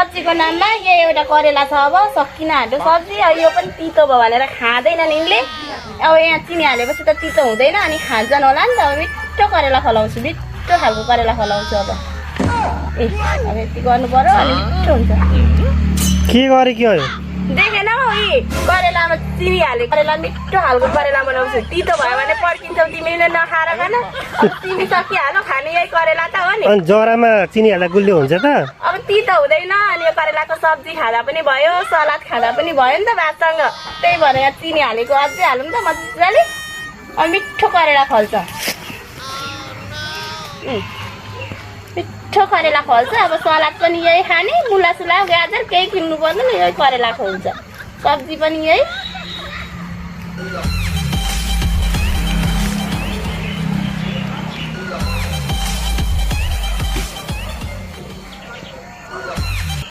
सब्जीको नाममा यो एउटा करेला छ अब सकिन हाम्रो सब्जी यो पनि तितो भयो भनेर खाँदैनन् यिनले अब यहाँ चिनी हालेपछि त तितो हुँदैन अनि खान्छन् होला नि त अब मिठो करेला फलाउँछु मिठो खालको करेला फलाउँछु अब ए अब यति गर्नु पर्यो अनि मिठो हुन्छ के गरे के हो देखेन हौ यी करेलामा चिनी हाले करेला मिठो खालको करेला बनाउँछु तितो भयो भने पर्किन्छौ तिमीले नखाएर खान तिमी सकिहाल्यो खाने यही करेला त हो नि अनि जरामा चिनी हाल्दा गुलियो हुन्छ त अब तितो हुँदैन अनि यो करेलाको सब्जी खाँदा पनि भयो सलाद खाँदा पनि भयो नि त भातसँग त्यही भएर यहाँ चिनी हालेको अझै हालौँ त मजाले अनि मिठो करेला फल्छ मिठो करेला फल्छ अब सलाद पनि यही खाने मुलासुला गाजर केही किन्नु पर्दैन यही करेलाको हुन्छ सब्जी पनि यही